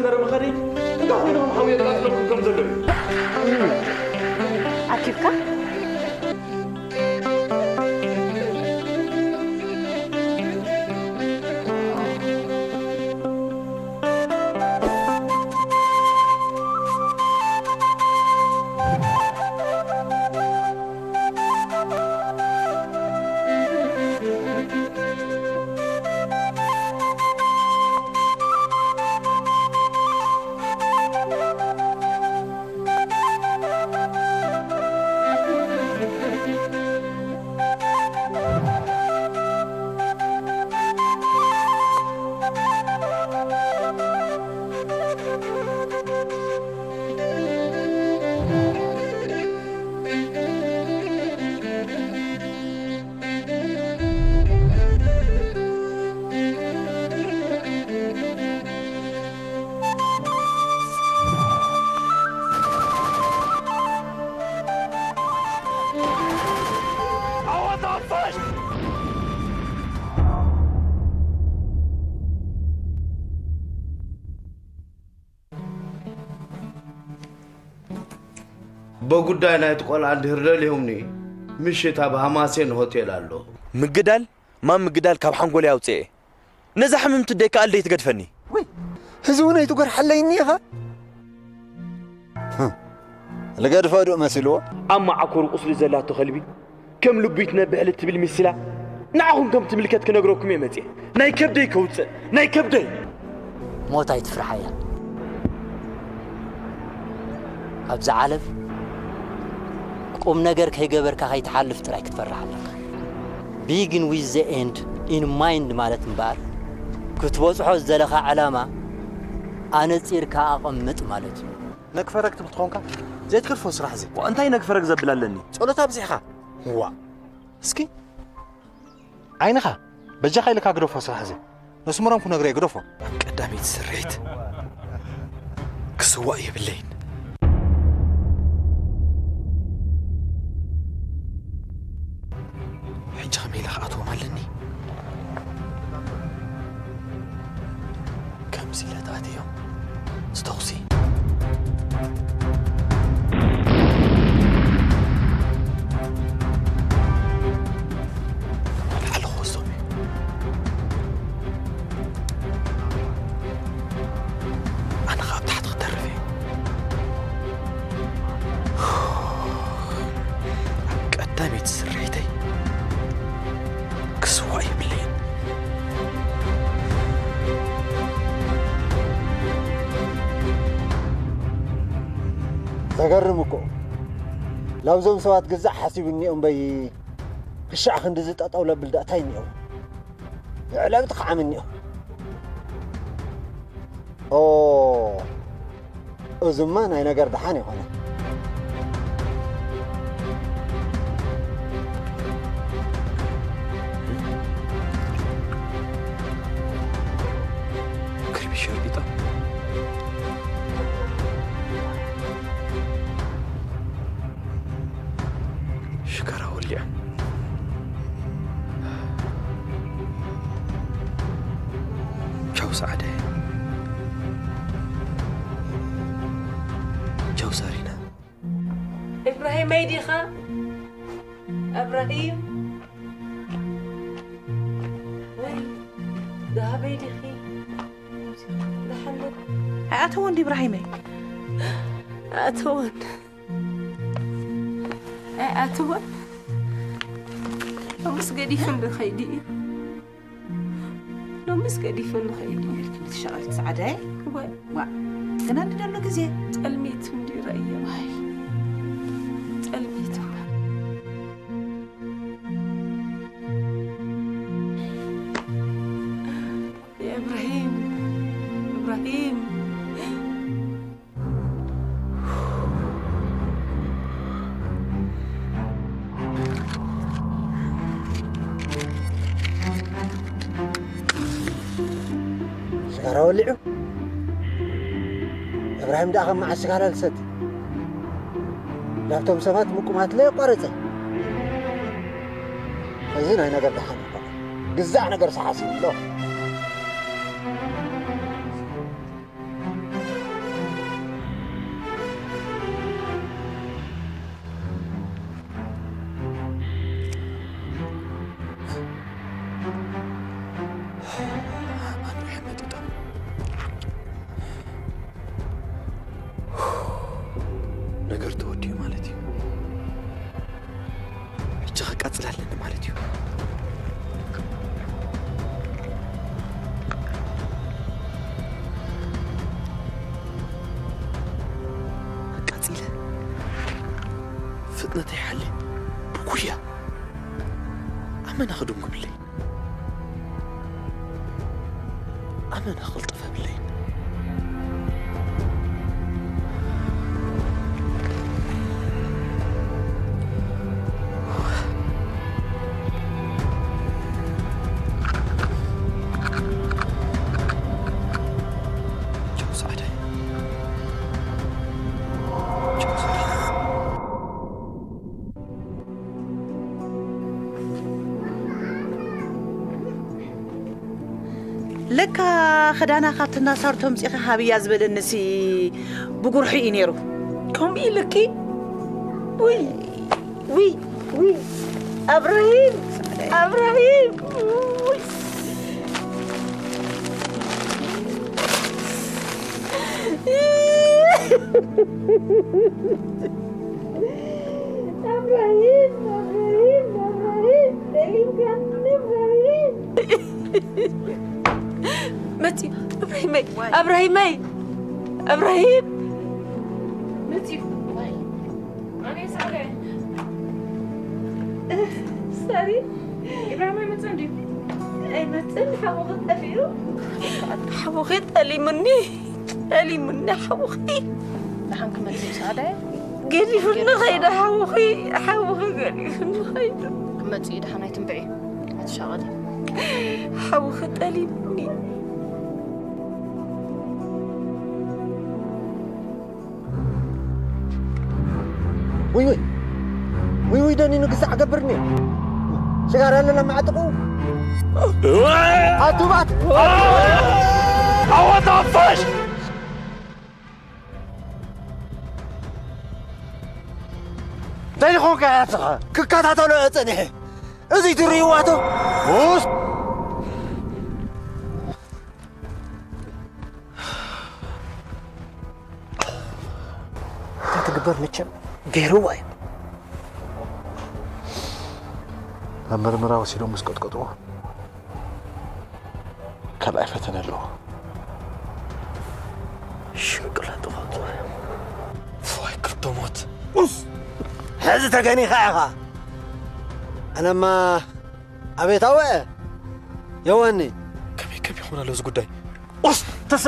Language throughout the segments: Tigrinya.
ዘረባ ኸዲ እንታይ ኮይንኩም ሓው የቃጥለኩም ከም ዘሎ እዩ። ኣኪብካ በጉዳይ ናይቲ ቆልዓ እንድህር ደሊኹምኒ፣ ምሽት ኣብ ሃማሴን ሆቴል ኣሎ። ምግዳል ማም ምግዳል ካብ ሓንጎለይ ኣውፅኤ። ነዛ ሕምምቲ ደይ ከኣል ደይ ትገድፈኒ። እዚ እውን ኣይትጎርሓለይኒ ኢኻ። ልገድፋ ዶ መሲልዎ? ኣብ መዓኮሩ ቁስሊ ዘላቶ ከልቢ ከም ልቡ ይትነብሕ ልትብል ሚስላ ንዓኹም ከም ትምልከት ክነግረኩም እየ መፅየ። ናይ ከብደይ ከውፅእ ናይ ከብደይ። ሞት ኣይትፍርሓያ። ኣብዚ ዓለም ቁም ነገር ከይገበርካ ከይትሓልፍ ጥራይ ክትፈርሕ ኣለካ። Begin with the end in mind ማለት እምበኣር ክትበፅሖ ዝደለኻ ዕላማ ኣነፂርካ ኣቐምጥ ማለት እዩ። ነግፈረግ ትብል ትኾንካ ዘይትገድፎ ስራሕ እዚ። ዋ እንታይ ነግፈረግ ዘብል ኣለኒ? ጸሎት ኣብዚሕኻ። ዋ እስኪ ዓይንኻ በጃኻ ኢልካ ግደፎ ስራሕ እዚ። ነስመሮም ክነግረ ግደፎ። ኣብ ቀዳመይቲ ስርሒት ክስዋእ የብለይን። ሕጂ ከመይ ኢለ ክኣትዎም ኣለኒ? ከምዚ ኢለ ተኣትዮም ዝተኹሲ ላዕሊ ክወስዶም እየ። ኣነ ኸኣ ኣብ ታሕቲ ክተርፍ እየ። ቀዳመይቲ ስርሒተይ ክስዋእ የብለይን። ዘገርም እኮ ላብዞም ሰባት ግዛዕ ሓሲቡ እኒኦ እምበይ ክሻዕ ክንድዚ ጠጠው ለብል ዳእታይ እኒኦ የዕለብቲ ከዓም እኒኦ ኦ እዝማ ናይ ነገር ደሓን ይኾነ። ክርቢ ሸርቢጣ ሽጋራ ወሊዖም። ቻው ሰዓደ። ቻው ሳሪና። እብራሂመይ ዲኻ? እብራሂም ወይ ደሃበይ ዲኺ? ደሓን ዶ? ኣይኣተወን ድዩ እብራሂመይ? ኣይኣተወን። ኣይኣተወን። ሎምስ ገዲፉ እንዶ ኸይዱ እዩ። ሎምስ ገዲፉ እንዶ ኸይዱ እዩ። ትሸቐልኪ ሰዓዳይ። እወ። ዋ፣ ገና እንዲ ደሎ ግዜ። ጠልሚቱ እንዲ ረእየ። ዋይ፣ ጠልሚቱ። እብራሂም፣ እብራሂም። ሽጋራ ወሊዑ እብራሂም ደኣ ከም መዓስ ሽጋራ ልሰቲ ናብቶም ሰባት ምቁማት ለየቋረጸ። እዚ ናይ ነገር ደሓን ይኮነ ግዛዕ ነገር ሰሓሲብ ኣሎ። ነገር ተወዲኡ ማለት እዩ። ሕጂ ከቃጽል ኣለኒ ማለት እዩ። ኣቃጺለ ፍጥነተይ ሓልየ ብጉያ ኣመና ክድንጉብለይ። ኣመና ክቕልጥፈብለይ። ቻው ሰዓደይ። ቻው ሰዓደይ። ለካ ክዳና ካብቲ እንዳ ሳርቶ ኣምጺእኻ ሃብያ ዝበለንሲ ብጉርሒ እዩ ነይሩ። ከምኡ ኢልኪ? ውይ፣ ውይ፣ ውይ። ኣብራሂም፣ ኣብራሂም። ውይ። ኣብራሂም፣ ኣብራሂም፣ ኣብራሂም፣ ጠሊምካኒ ኣብራሂም። መፂ፣ ኣብራሂመይ፣ ኣብራሂመይ፣ ኣብራሂም። መፂ። ኣነ ሳለ። ሳሪ። ኢብራሂም ኣይመፅን ድዩ? ኣይመፅን፣ ሓሙኺ ጠፊኡ። ሓሙኺ ጠሊሙኒ፣ ጠሊሙኒ ሓሙኺ። ደሓን ክመፅእ እዩ ሰዓዳይ። ገዲፉኒ ኸይደ ሓሙኺ፣ ሓሙኺ ገዲፉኒ ኸይደ። ክመፅእ እዩ ደሓን ኣይትንብዒ፣ ኣይትሻቐሊ። ሓሙኺ ጠሊሙኒ። ውይ ውይ ውይ ውይ ደኒኑ ግዛዕ ገብርኒ ሽጋራ ኣለና ማዕጥቑ ኣቱባት ኣወጣፋሽ እንታይ ዝኾንካ ያትኻ ክከታተሎ እየ ጸኒሐ እዚ ትርእይዋቶ ውስ እንታይ ትግበር መቸም ገይርዋ እዩ ናብ መርመራ ወሲዶም ምስ ቀጥቀጥዎ ካልኣይ ፈተነ ኣለዎ ሽቅላ ጥፋት ፎይ ክልተ ሞት ኡስ ሕዚ ተገኒኻ ኢኻ ኣነማ ኣቤት ኣወ የወኒ ከመይ ከም ይኾን ኣሎ እዚ ጉዳይ ኡስ ተስ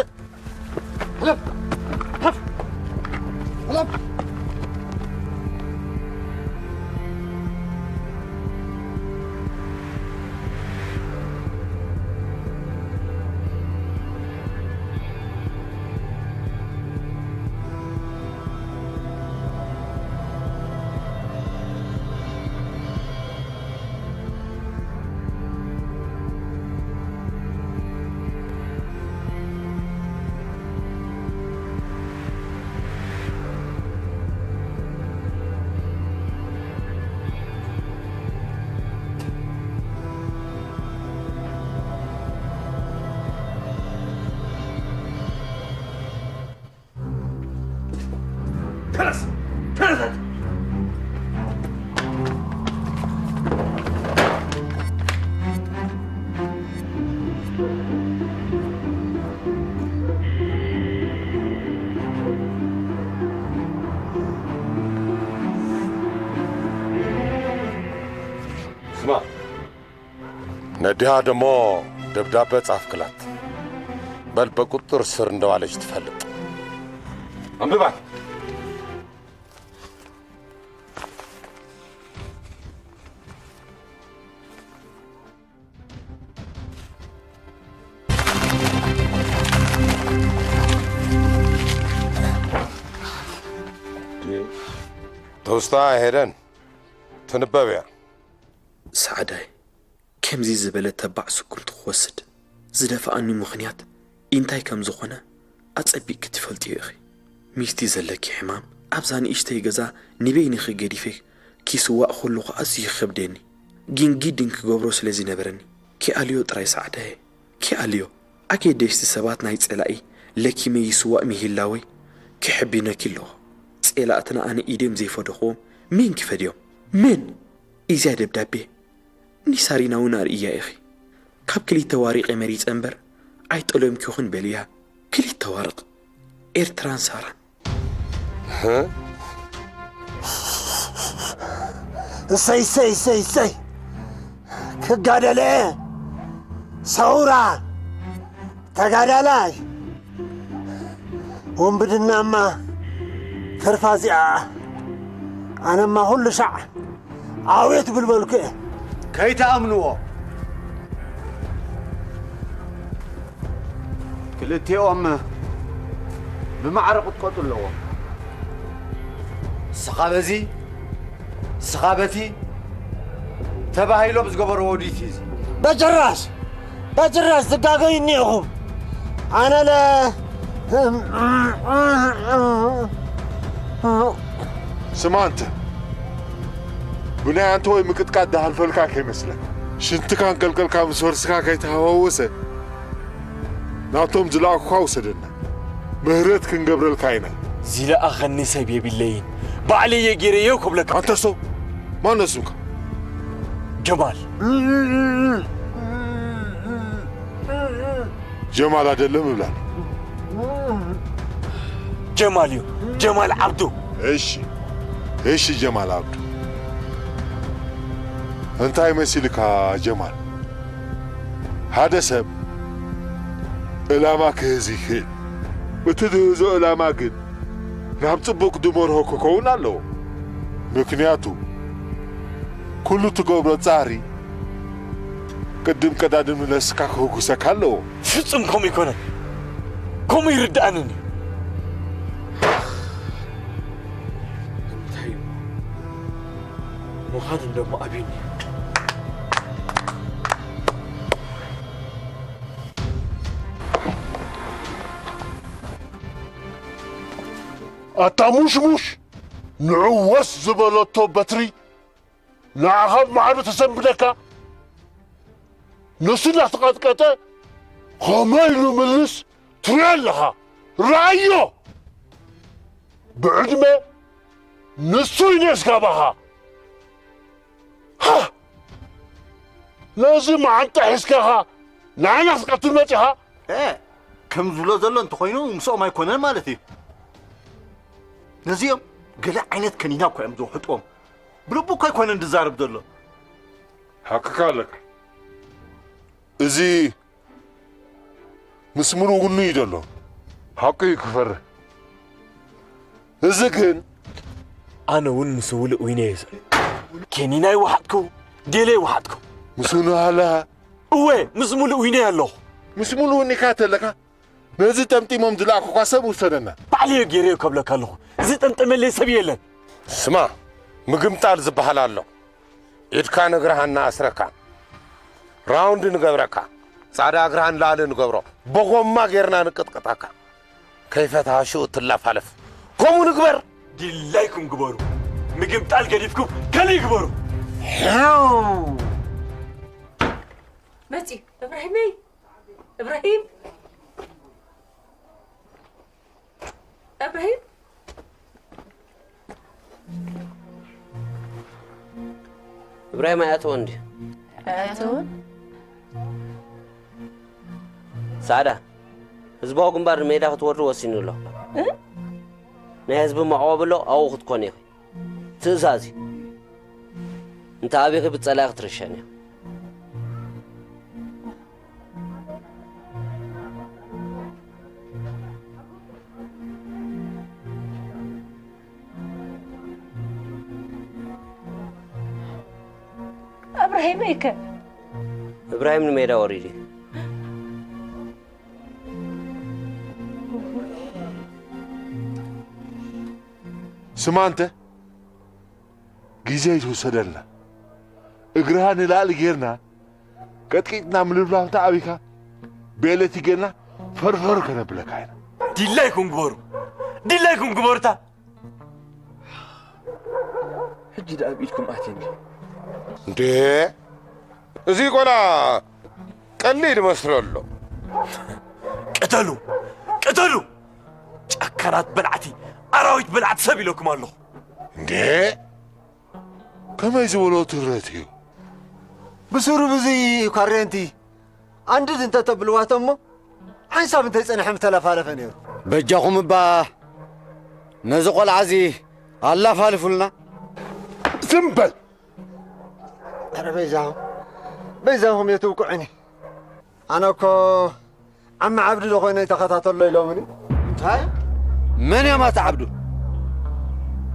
ስማ ነዲሃ ደሞ ደብዳበ ጻፍክላት በል በቁጥር ስር እንደዋለች ትፈልጥ ኣንብባት ተውስታ ሄደን ትንበብ እያ ሰዓዳይ ከምዚ ዝበለ ተባዕ ስጉምቲ ክወስድ ዝደፍኣኒ ምኽንያት እንታይ ከም ዝኾነ ኣጸቢቕኪ ትፈልጥዮ ኢኺ። ሚስቲ ዘለኪ ሕማም ኣብዛ ንእሽተይ ገዛ ንበይንኺ ገዲፈ ክይስዋእ ከለኹ ኣዝዩ ይኸብደኒ። ግን ግድን ክገብሮ ስለ ዝነበረኒ ክኣልዮ ጥራይ ሰዓዳየ። ክኣልዮ ኣገደስቲ ሰባት ናይ ጸላኢ ለኪመ ይስዋእ ምህላወይ ክሕብነኪ ኣለኹ። ኤላእትና ኣነ ኢድዮም ዘይፈደኽዎም መን ክፈድዮም? መን? እዚያ ደብዳቤ ንሳሪና እውን ኣርእያ ኢኺ። ካብ ክልተ ዋሪቕ መሪጸ እምበር ኣይጠለምኪኹን በልያ። ክልተ ዋርቕ ኤርትራን ሳራን። እሰይ እሰይ እሰይ እሰይ ክጋደለ ሰውራ ተጋዳላይ ውንብድናማ ተርፋ እዚኣ ኣነማ ኩሉ ሻዕ ኣቤት ብልበልኩ እየ። ከይትኣምንዎ። ክልቲኦም ብማዕረ ክጥቀጡ ኣለዎም። ንስኻ በዚ ንስኻ በቲ ተባሂሎም ዝገበርዎ ድዩ እዚ? በጭራሽ በጭራሽ ትጋገዩ እኒኢኹም። ኣነ ለ ስማ እንተ ብናይ ኣንተ ወይ ምቅጥቃጥ ዝሃልፈልካ ከይመስለካ ሽንትካ እንቀልቀልካ ምስ ወርስካ ከይተሃዋወሰ ናብቶም ዝለኣኩካ ውሰደና ምህረት ክንገብረልካ ኢና። ዝለኣኸኒ ሰብ የብለይን ባዕለየ ገይረዮ ክብለካ። ኣንተ ሰው ማነው ስምካ? ጀማል። ጀማል ኣደለም እብላል። ጀማል እዩ ጀማል ዓብዱ። እሺ እሺ ጀማል ዓብዱ እንታይ መሲልካ ጀማል? ሓደ ሰብ ዕላማ ክህዝ ይኽእል። እቲ ዝህዞ ዕላማ ግን ናብ ጽቡቕ ድመርሆ ክኸውን ኣለዎ። ምኽንያቱ ኩሉ ትገብሮ ጻዕሪ ቅድም ቀዳድም ንነስካ ክህጉሰካ ኣለዎ። ፍጹም ከምኡ ኣይኮነን። ከምኡ ይርድኣንን እዩ። እንታይ እዩ? ምዃን እንደሞ ኣብዩኒ። ኣታ ሙሽሙሽ ንዑ ወስ ዝበለቶ በትሪ ንዓኻ ብማዕዶ ተሰንብደካ ንሱ እናተቐጥቀጠ ኸመይ ኢሉ ምልስ ትሪኦ ኣለኻ ረኣዮ ብዕድመ ንሱ እዩ ነስጋባኻ ነዚ መዓንጣ ሒዝካኻ ንዓና ክትቀትል መጺኻ ከም ዝብሎ ዘሎ እንተኾይኑ ምስኦም ኣይኮነን ማለት እዩ ነዚኦም ገለ ዓይነት ከኒና እኮ እዮም ዝውሕጥዎም ብልቡ እኮ ኣይኮነን ዝዛረብ ዘሎ ሓቅካ ኣለካ እዚ ምስ ምሉእ ውኑ እዩ ዘሎ ሓቁ እዩ ክፈርህ እዚ ግን ኣነ እውን ምስ ውሉእ ውይነ እየ ዘሎ ኬኒና ይወሓጥኩ ዴለ ይወሓጥኩ ምስ ውኑ ሃለሃ እወ ምስ ሙሉእ ዊነ ኣለኹ። ምስ ሙሉእ ዊኒካ ተለካ ነዚ ጠምጢሞም ዝለኣኩኳ ሰብ ውሰደና። ባዕለዮ ገይረዮ ከብለካ ኣለኹ ዝጠምጠመለይ ሰብ የለን። ስማ ምግምጣል ዝበሃል ኣሎ። ኢድካ ንእግርኻ እናኣስረካ ራውንድ ንገብረካ ጻዕዳ እግርኻ ንላዕሊ ንገብሮ ብጎማ ጌርና ንቅጥቅጠካ። ከይፈትሃ ሽኡ ትላፋለፍ ከምኡ ንግበር። ድላይኩም ግበሩ። ምግምጣል ገዲፍኩም ካልእ ግበሩ። መጺ እብራሂመይ እብራሂም እብራሂም እብራሂም ኣይኣተወን ድዩ? ኣይኣተወን። ሳዕዳ ህዝባዊ ግንባር ንሜዳ ክትወርዱ ወሲኑ ኣሎ። ናይ ህዝቢ መዕቆቢ ኣሎ ኣብኡ ክትኮኑ ኢኺ። ትእዛዝ እዩ። እንተ ኣቢኺ ብጸላኢ ክትርሸኒ ኢኺ። እብራሂመይ ከ? እብራሂም ንሜዳ ወሪዱ እዩ። ስማ እንተ ግዜ ኣይትውሰደልና። እግርኻ ንላዕሊ ጌርና ቀጥቂጥና ምልፍላፍ እንተ ኣቢካ ብኤሌክትሪክ ጌርና ፈርፈር ከነብለካ ኢና። ድላይኩም ግበሩ። ድላይኩም ግበሩታ። ሕጂ ደኣ ኣብ ኢድኩም ኣትየ እንድየ። እንዴ እዚ ቆልዓ ቀሊል ይመስሎ ኣሎ። ቅተሉ! ቅተሉ! ጨካናት በላዕቲ ኣራዊት በላዕቲ ሰብ ኢለኩም ኣለኹ። እንዴ፣ ከመይ ዝበሎ ትረት እዩ? ብስሩ ብዙይ እዩ ካሬንቲ። ኣንድድ እንተ ተብልዋቶ እሞ፣ ሓንሳብ እንተይጸንሐ ምተለፋለፈ ነይሩ። በጃኹም እባ ነዚ ቖልዓ እዚ ኣላፋልፉልና። ዝም በል! ኧረ በይዛኹም፣ በይዛኹም የትውቅዑኒ። ኣነ እኮ ዓሚ ዓብዲ ዶ ኾይነ ይተኸታተሎ ኢሎምኒ። እንታይ? መን እዮም ኣታ ዓብዱ?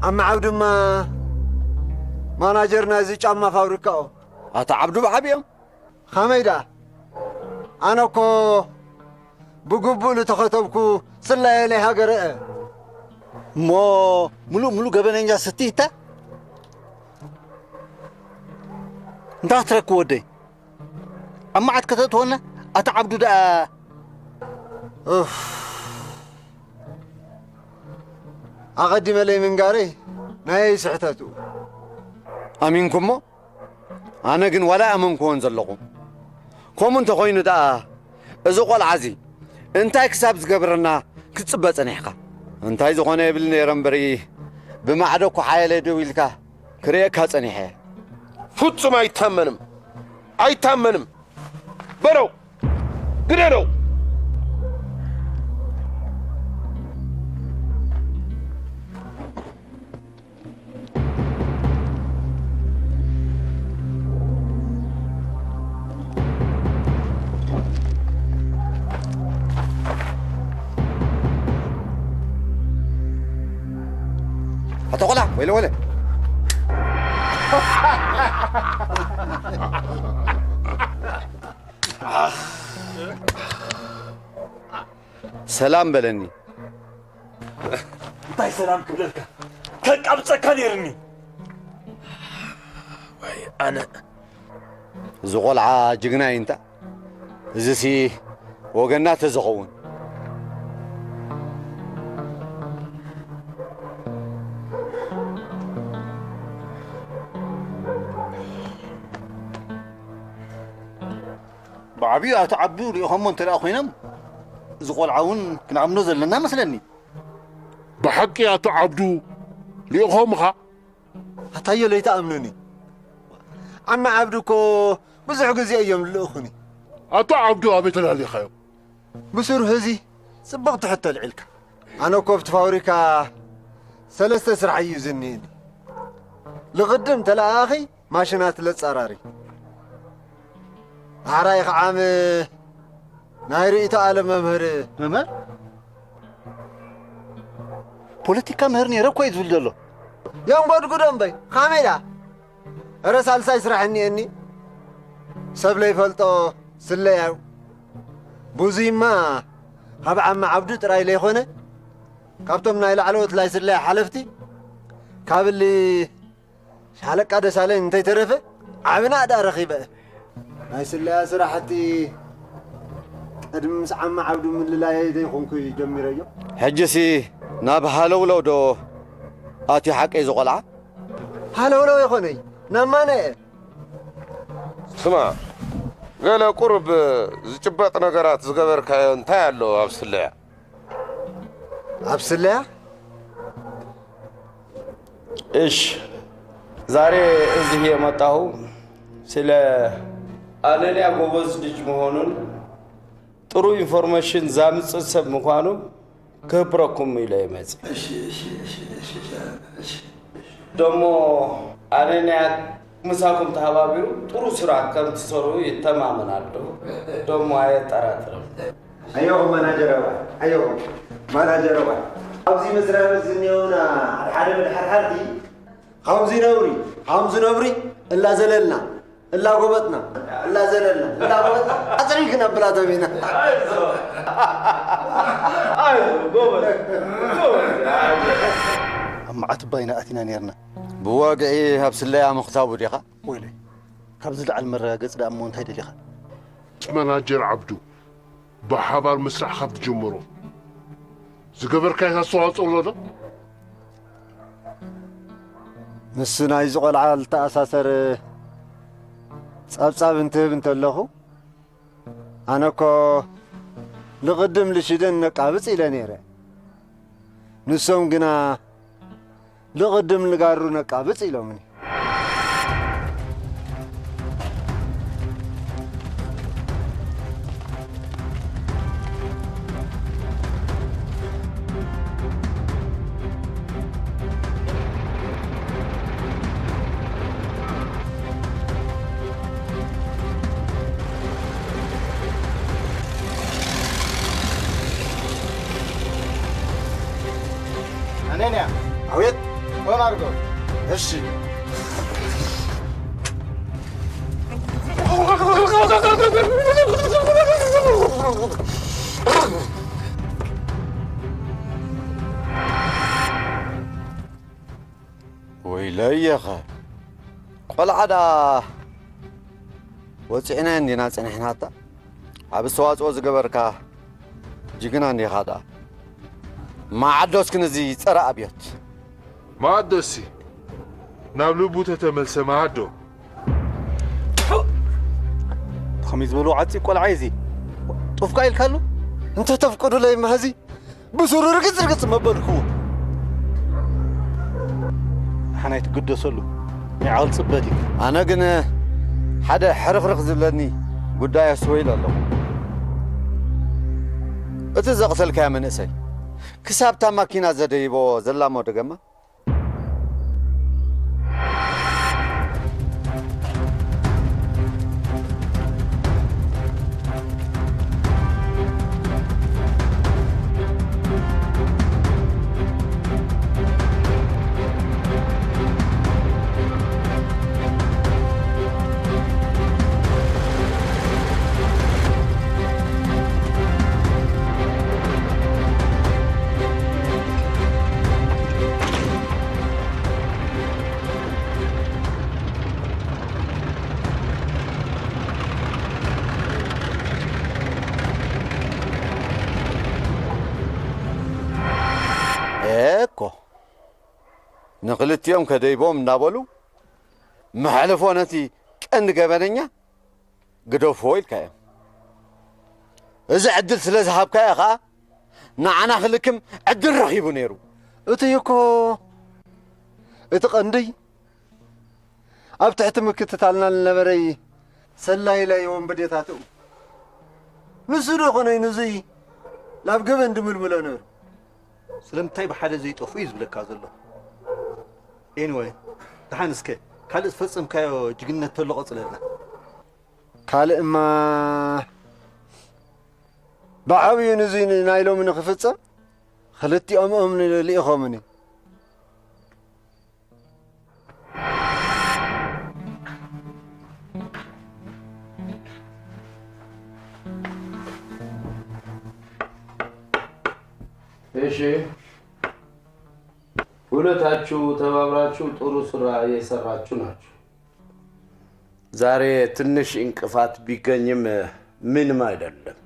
ዓሚ ዓብዱማ ማናጀር ናይዚ ጫማ ፋብሪካኦ። ኣታ ዓብዱ ብዓቢኦም? ኸመይ ደኣ? ኣነ እኮ ብግቡእ ዝተኸተብኩ ስለየ ናይ ሃገረ እየ። እሞ ምሉእ ምሉእ ገበነኛ ስቲ ይታ? እንታይ ክትረክብ ወደይ? ኣብ መዓት ከተእትወና? ኣታ ዓብዱ ደኣ። ኡፍ። ኣቐዲመለይ ምንጋረይ ናየይ ስሕተቱ። ኣሚንኩሞ? ኣነ ግን ዋላ ኣመንኩዎን ዘለኹ። ከምኡ እንተኾይኑ ደኣ፣ እዚ ቖልዓ እዚ እንታይ ክሳብ ዝገብረና ክትጽበ ጸኒሕካ? እንታይ ዝኾነ የብል ነይረ እምበሪ፣ ብማዕዶ እኮ ሓየለ ደው ኢልካ ክርእየካ ጸኒሐ። ፍጹም ኣይታመንም፣ ኣይታመንም። በለው፣ ግደለው። ኣታ ቆልዓ፣ ወይለ ወይለ። ሰላም በለኒ። እንታይ ሰላም ክብለልካ? ከቃብጸካ ነይርኒ። ወይ ኣነ። እዚ ቆልዓ ጅግና እዩ እንታ። እዚሲ ወገንና ተዝኸውን። ብዓብዩ ኣቶ ዓብዱ ርኢኾሞ እንተ ደኣ ኮይኖም፣ እዚ ቆልዓ እውን ክንኣምኖ ዘለና መስለኒ። ብሓቂ ኣቶ ዓብዱ ርኢኾምኻ? ኣታዮ ለይትኣምኑኒ። ዓሚ ዓብዱ እኮ ብዙሕ ግዜ እዮም ልልእኹኒ። ኣቶ ዓብዱ ኣበይ ተላሊኻዮም? ብስሩ ህዚ ጽብቕቲ ሕቶ ኣልዒልካ። ኣነ እኮ ኣብቲ ፋብሪካ ሰለስተ ስራሕ እዩ ዝኒእኒ። ልቕድም ተለኣኣኺ ማሽናት ለጻራሪ። ዳሕራይ ኸዓ ም-፣ ናይ ርእይቶ ኣለም መምህር። መምህር? ፖለቲካ ምህር ነይረ እኮ እዩ ዝብል ዘሎ። ዮም ጎድጉዶ እምበይ፣ ኻመይ ደኣ? እረ ሳልሳይ ስራሕ እኒኤኒ። ሰብ ለይፈልጦ ስለያዩ። ብዙይማ ካብ ዓሚ ዓብዱ ጥራይ ለይኾነ፣ ካብቶም ናይ ላዕለዎት ላይ ስለያ ሓለፍቲ፣ ካብ እሊ ሻለቃ ደሳለኝ እንተይተረፈ ዓቢ ናእዳ ረኺበ። ናይ ስለያ ስራሕቲ ቅድሚ ምስ ዓሚ ዓብዱ ምልላየይ ዘይኮንኩ ጀሚረዮ። ሕጂሲ ናብ ሃለውለው ዶ ኣትዩ ሓቀይ ዝቖልዓ? ሃለውለው ይኾነይ፣ ናብ ማነ እየ። ስማ፣ ገለ ቁሩብ ዝጭበጥ ነገራት ዝገበርካዮ እንታይ ኣሎ ኣብ ስለያ? ኣብ ስለያ? እሺ፣ ዛሬ እዚህ የመጣሁ ስለ ኣነንያ ጎበዝ ልጅ መሆኑን ጥሩ ኢንፎርሜሽን ዛምጽእ ሰብ ምዃኑ ክህብረኩም ኢለ ይመጽእ። እሺ፣ እሺ፣ እሺ፣ እሺ፣ እሺ። ደሞ ኣነንያ ምሳኩም ተሃባቢሩ ጥሩ ስራሕ ከም ትሰሩ ይተማመን ኣለሁ። ደሞ ኣየጠራጥርም። ኣየኹም ማናጀር ኣባል፣ ኣየኹም ማናጀር ኣባል። ኣብዚ መስሪያ ቤት ዝኒኦና ሓደ ሓደ መድሓድሓድቲ፣ ከምዚ ነብሪ፣ ከምዚ ነብሪ እላዘለልና፣ እላጎበጥና፣ እላዘለልና፣ እላጎበጥና፣ ኣጽሪይ ክነብላቶም ኢና። ኣይዞ፣ ኣይዞ፣ ጎበዝ፣ ጎበዝ። ኣብ መዓት ባይና ኣቲና ነርና። ብወግዒ ኣብ ስለያ ምኽታቡ ዲኻ? ወይለይ፣ ካብዚ ላዕሊ መረጋገጺ ደኣ እሞ እንታይ ደሊኻ? ማናጀር ዓብዱ፣ ብሓባር ምስራሕ ካብ ትጅምሩ ዝገበርካዮ ኣስተዋጽኦ ኣሎ ዶ? ምስ ናይዚ ቆልዓ ዝተኣሳሰር ጸብጻብ እንትህብ እንተለኹ፣ ኣነ እኮ ንቕድም ልሽደን ነቃብጽ ኢለ ነይረ። ንሶም ግና ልቕድም ንጋሩ ነቃብጽ ኢሎምኒ። ኣነንያ፣ ኣቤት። ኦን ኣድርጎ። እሺ። ወይለየኸ፣ ቆልዓ ደኣ ወጺዕናዮ እንዲና ጸኒሕናታ። ኣብ ኣስተዋጽኦ ዝገበርካ ጅግና እንዲኻ ደኣ። መዓዶስ ግን እዚ ጸረ ኣብዮት። መዓዶሲ ናብ ልቡ ተተመልሰ መዓዶ። ከመይ ዝበሉ ዓጺ ቆልዓ እዩ እዚ። ጡፍካ ኢልካሉ? እንተ ተፍቅዱለይ ማህዚ ብሱሩ ርግጽ ርግጽ መበልኩዎ። ንሓና ኣይትግደሰሉ፣ ናይ ዓቕሊ ጽበት እዩ። ኣነ ግን ሓደ ሕርኽርኽ ዝብለኒ ጉዳይ ኣስተውዒለ ኣለኹ። እቲ ዘቕተልካዮ መንእሰይ ክሳብ እታ ማኪና ዘደይቦ ዘላሞ ደገማ ኤኮ ንኽልቲኦም ከደይቦም እናበሉ መሕልፎ ነቲ ቀንዲ ገበነኛ ግደፍዎ ኢልካዮም። እዚ ዕድል ስለ ዝሃብካዮ ኸኣ ንዓና ክልክም ዕድል ረኺቡ ነይሩ። እቲ እኮ እቲ ቀንዲ ኣብ ትሕቲ ምክትታልና ዝነበረይ ሰላይላይ ወንበዴታትኡ ንሱ ዶ ኾነይ ንዙይ ናብ ገበን ድምልምሎ ነይሩ? ስለምንታይ ብሓደ ዘይጠፍኡ እዩ ዝብለካ ዘሎ። ኤኒወይ፣ ደሓን እስከ ካልእ ዝፈጸምካዮ ጅግንነት ተሎ ቀጽለልና። ካልእማ ብዓብዩ ንዙይ ናይ ሎሚ ንኽፍጸም ክልቲኦም እም ልኢኾምኒ። እሺ፣ ሁለታችሁ ተባብራችሁ ጥሩ ስራ እየሰራችሁ ናችሁ። ዛሬ ትንሽ እንቅፋት ቢገኝም ምንም አይደለም።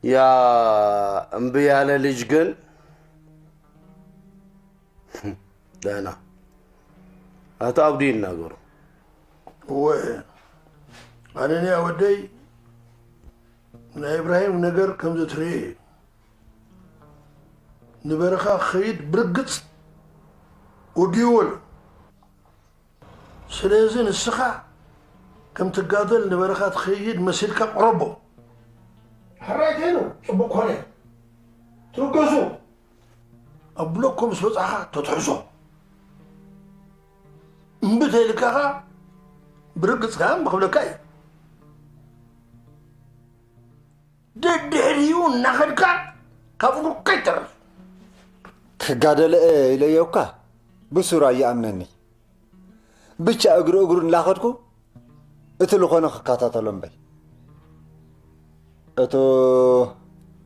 ያ እምቢ ያለ ልጅ ግን ደህና። አቶ አብዱ ይናገሩ። እወ፣ ኣነንያ ወደይ፣ ናይ ኢብራሂም ነገር ከምዚ ትርኢ እዩ። ንበረኻ ክኸይድ ብርግጽ ወዲዎ ኣሎ። ስለዚ ንስኻ ከም ትጋደል ንበረኻ ትኸይድ መሲልካ ቅረቦ። ሕራይ ኮይኑ ጽቡቕ ኮነ። ትርገሱ። ኣብ ብሎኮ ምስ በጻኻ ተትሕዞ። እምቢ ተይልካ ኸኣ ብርግጽ ከኣ እምቢ ክብለካ እዩ። ደድሕሪኡ እናኸድካ ካብ እግሩ ከይተርፍ። ክጋደል እየ ኢለዮ እኳ ብሱር ኣይኣምነኒ። ብቻ እግሪ እግሩ እናኸድኩ እቲ ልኾነ ክከታተሎ እምበይ። እቱ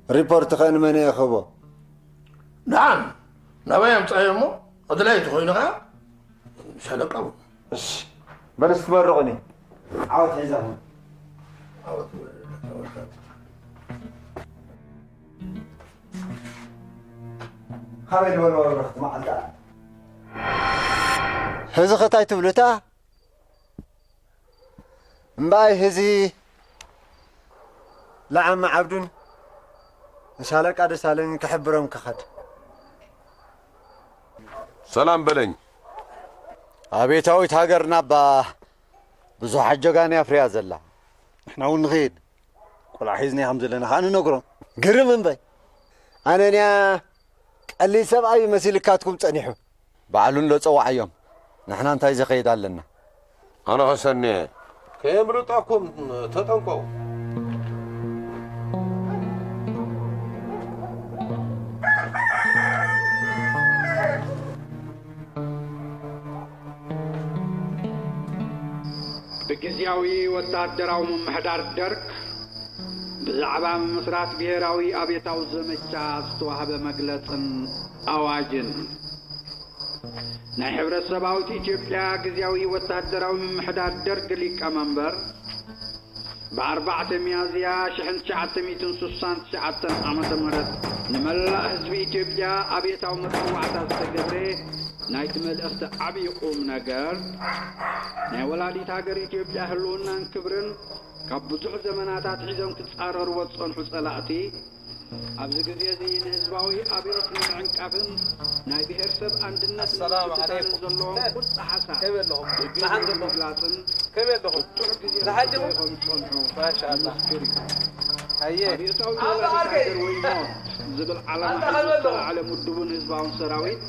ሪፖርት ኸ ንመን እየ ክህቦ? ደሓን ናባይ ኣምጻዮ እሞ ኣድላይ ተኾይኑ ኸዓ ሻለቃ እውን። እሺ፣ በል እስቲ መርቑኒ። ዓወት ሒዛኹም። ዓወት ይበል፣ ዓወት። ካበይ ዝበልዎ በረኽቲ መዓልቲ ኣላ? ሕዚ ኸ ታይ ትብሉ እታ? እምበኣይ ሕዚ ለዓሚ ዓብዱን ምስ ኣለቃ ደሳለኝ ክሕብሮም ክኸድ። ሰላም በለኝ። ኣቤታዊት ሃገርና እባ ብዙሓት ጀጋኑ እያ ኣፍርያ ዘላ። ንሕና እውን ንኸይድ። ቆልዓ ሒዝና ከም ዘለና ኸዓ ንነግሮም። ግርም እምበይ። ኣነንያ ቀሊል ሰብኣይ መሲልካትኩም ጸኒሑ። ባዕሉ እንዶ ጸዋዓዮም። ንሕና እንታይ ዘኸይድ ኣለና። ኣነ ኸሰኒ ከየምልጠኩም ተጠንቀቑ። ብግዝያዊ ወታደራዊ ምምሕዳር ደርግ ብዛዕባ ምምስራት ብሄራዊ ኣብዮታዊ ዘመቻ ዝተዋህበ መግለጽን ኣዋጅን። ናይ ሕብረት ሰብኣዊት ኢትዮጵያ ግዝያዊ ወታደራዊ ምምሕዳር ደርግ ሊቀመንበር ብኣርባዕተ ሚያዝያ ሽሕን ትሽዓተ ሚእትን ስሳን ትሽዓተን ዓመተ ምህረት ንመላእ ህዝቢ ኢትዮጵያ ኣብዮታዊ መጸዋዕታ ዝተገብረ ናይቲ መልእኽቲ ዓብዪ ቁም ነገር ናይ ወላዲት ሃገር ኢትዮጵያ ህልውናን ክብርን ካብ ብዙሕ ዘመናት ኣትሒዞም ክጻረርዎ ዝጸንሑ ጸላእቲ ኣብዚ ግዜ እዚ ንህዝባዊ ኣብዮት ንምዕንቃፍን ናይ ብሄር ሰብ ኣንድነት ንምብትታንን ዘለዎም ቁርፂ ሓሳብ ብግልፂ ንምግላፅን ብዙሕ ግዜ ዝሓደኹም ዝፀንሑ ምስክር እዩ። ኣብዮታዊ ወላዲት ሃገር ወይ ሞት ዝብል ዓላማ ሒዙ ዝተላዕለ ምዱብን ህዝባውን ሰራዊት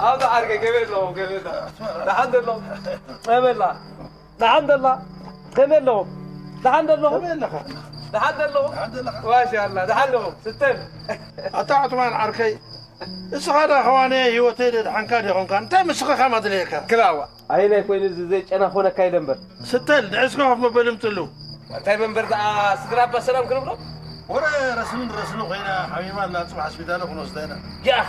ኣብዛ ዓርከይ ገበ ኣለኹም ገበ ኣለኹም ደሓን ዘለኹም? መበላ ደሓን ደላ ከመይ ኣለኹም? ደሓን ደለኹም? ደሓን ደለኹም? ማሻላ ደሓን ኣለኹም? ስተን ኣታ ዑትማን ዓርከይ እስኻ ዳ ኸዋነ ህይወተይ ደድሓንካ ዲኹምካ እንታይ ምስኻ ካማ ድልየካ? ክላዋ ኣይናይ ኮይኑ እዚ ዘይጨና ኾነካ ኢለ እምበር ስተል ንዕስካ ኮፍ መበሊ ምፅሉ እንታይ መንበር ደኣ ስድራ ኣባ ሰላም ክንብሎ ወረ ረስምን ረስኑ ኮይና ሓሚማ ኣላ ፅባሕ ስፒታል ክንወስዳ ኢና ያኽ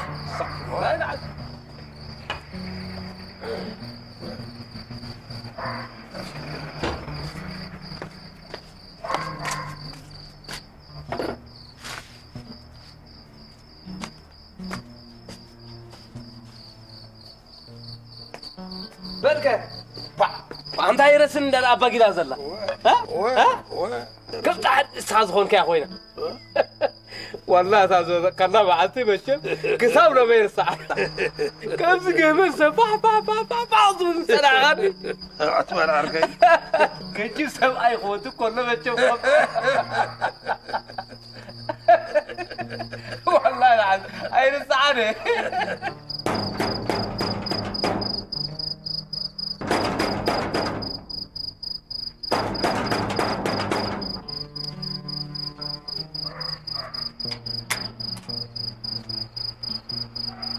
በልከ ኣንታ ይረስን እንዳ ኣባጊዳ ዘላ ከምታ ሓድስኻ ዝኾንከያ ኮይና ዋላ እታ ዝወደቕካላ መዓልቲ መቸም ክሳብ ሎመ ይርስዓታ ከምዚ ገመል ሰባሕ ባሕ ባሕ ባሕ ባሕ ዝብል ዝጸናዕኻኒ ኣትበል ዓርከይ ከጅብ ሰብኣይ ክወድእ ከሎ መቸም ወላ ኣይርስዓነ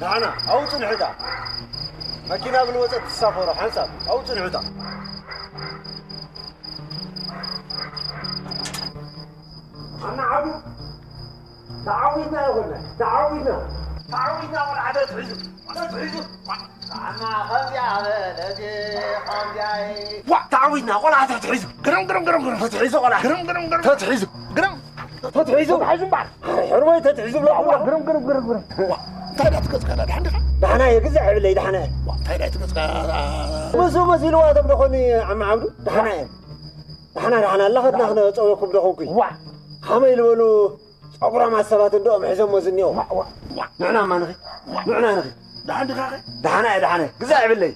ንዓና ኣብኡ ጽንሑ እታ መኪና ብልወጸት ትሳፈሮ ሓንሳብ ኣብኡ ጽንሑ እታ ኣና ዓዱ ተዓዊትና ይኾና ተዓዊትና ተዓዊትና ቆልዓ ተትሒዙ ተትሒዙ ዋ ተዓዊትና ቆልዓ ተትሒዙ ግርም ግርም ግርም ግርም ተትሒዙ ቆልዓ ግርም ግርም ግርም ተትሒዙ ግርም ተትሒዙ ተትሒዙ እምበኣር ሕርበይ ተትሒዙ ብለኹ ግርም ግርም ግርም ግርም እንታይ ዳ ትገጽካ ዳ ድሓን ዲኻ ዳሕና እየ ግዛዕ ይብለይ ዳሕና እየ እንታይ ዳ ትገጽካ ምስኡ መሲልዋ ተብለኾኒ ዓሚ ዓብዱ ዳሕና እየ ዳሕና ዳሕና ኣላኸትና ክነጸወኩም ደኾንኩ ዋ ኸመይ ዝበሉ ጸጉራማት ሰባት እንድኦም ሒዞሞ ዝኒኦ ንዕና እማ ንኺ ንዕና ንኺ ደሓን ዲኻ ኸ ደሓና እየ ደሓነ ግዛዕ ይብለይ